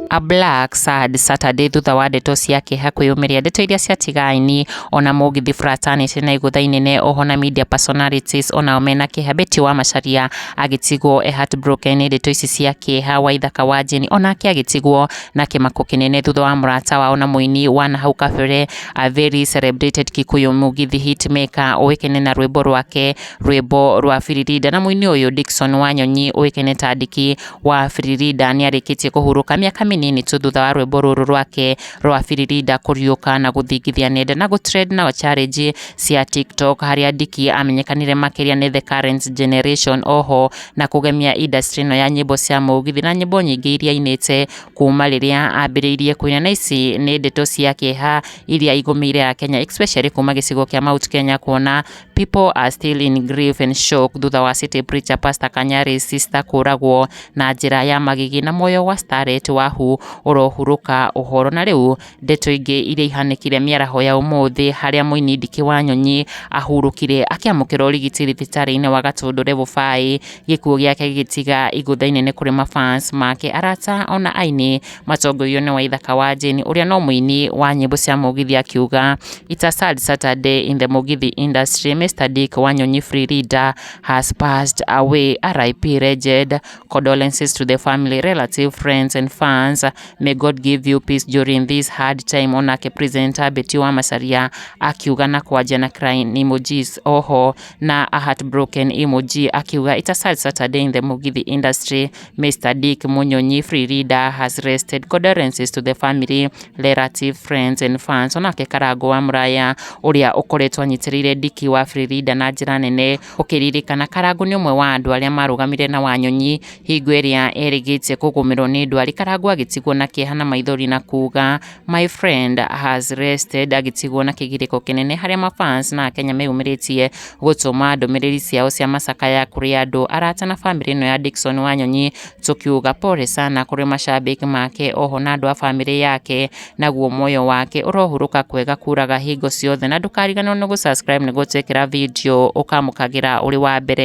A black sad Saturday thutha wa ndeto cia kĩeha kwĩyumĩria, ndeto iria ciatiga aini ona mũgithi fraternity na igũtha inene, oho na media personalities onao mena kĩeha. Betty wa Macharia agĩtigwo e heartbroken nĩ ndeto ici cia kĩeha. Waithaka wa Jane onake agĩtigwo na kĩmako kĩnene thutha wa mũrata wao na mũini wa nahau kabere, a very celebrated Kikuyu mũgithi hitmaker ũĩkaine na rwĩmbo rwake, rwĩmbo rwa Firirida, na mũini ũyũ Dickson Wanyonyi ũĩkaine ta Diki wa Firirida nĩ arĩkĩtie kũhurũka mĩaka mĩnini tu thutha wa rwĩmbo rũrũ rwake rwa Firirida kũriũka na gũthingithia nenda na gũtrend na challenge cia TikTok, harĩa Diki amenyekanire makĩria nĩ the current generation, oho na kũgemia industry ĩno ya nyĩmbo cia mũgithi na nyĩmbo nyingĩ iria ainĩte kuma rĩrĩa ambĩrĩirie kũina. Na ici nĩ ndeto cia kĩeha iria igũmĩire Akenya, especially kuma gĩcigo kĩa Mount Kenya, kuona people are still in grief and shock thutha wa city preacher Pastor Kanyari sister kũragwo na njĩra ya magigi, na muoyo wa starlet Wahu ũrohurũka ũhoro. Na rĩu ndeto ingĩ iria ihanĩkire mĩaraho ya ũmũthĩ, harĩa mũini Diki Wanyonyi ahurũkire akĩamũkĩra ũrigiti thibitarĩ-inĩ wa Gatũndũ level 5, gĩkuũ gĩake gĩgĩtiga igũtha inene kũrĩ mafans make, arata ona aini matongorio nĩ Waithaka wa Jane ũrĩa no mũini wa nyĩmbo cia mũgithi, akiuga, "It's a sad Saturday in the Mugithi industry. Mr Dick Wanyonyi Free Leader has passed away. RIP legend. Condolences to the family, relative, friends and fans. May God give you peace during this hard time." Onake presenter Betty wa Macharia akiuga na kwanja na crying emojis oho na a heartbroken emoji, akiuga, "It's a sad Saturday in the Mugithi industry. Mr Dick Munyonyi Free Leader has rested. Condolences to the family, relative, friends and fans." Onake Karango wa Muraya ũrĩa ũkoretwo anyitĩrĩire Diki wa Free Leader na njĩra nene, ũkĩririkana Karango nĩ ũmwe wa andũ arĩa marũgamire na Wanyonyi hingo ĩrĩa erĩgĩtie kũgũmĩrwo nĩ ndwari. Karango agĩtigwo na kĩeha na maithori na kuga, "My friend has rested," agĩtigwo na kĩgirĩko kĩnene, harĩa mafans na Akenya meyumĩrĩtie gũtũma ndũmĩrĩri ciao cia macakaya kũrĩ andũ, arata na bamĩrĩ ĩno ya Dickson Wanyonyi, tukiuga pole sana kũrĩ mashabiki make oho na andũ a bamĩrĩ yake, naguo muoyo wake ũrohurũka kwega kuraga hingo ciothe. Na ndũkariganĩrwo nĩ gũ subscribe nĩguo twekĩra video ũkamũkagĩra ũrĩ wa mbere.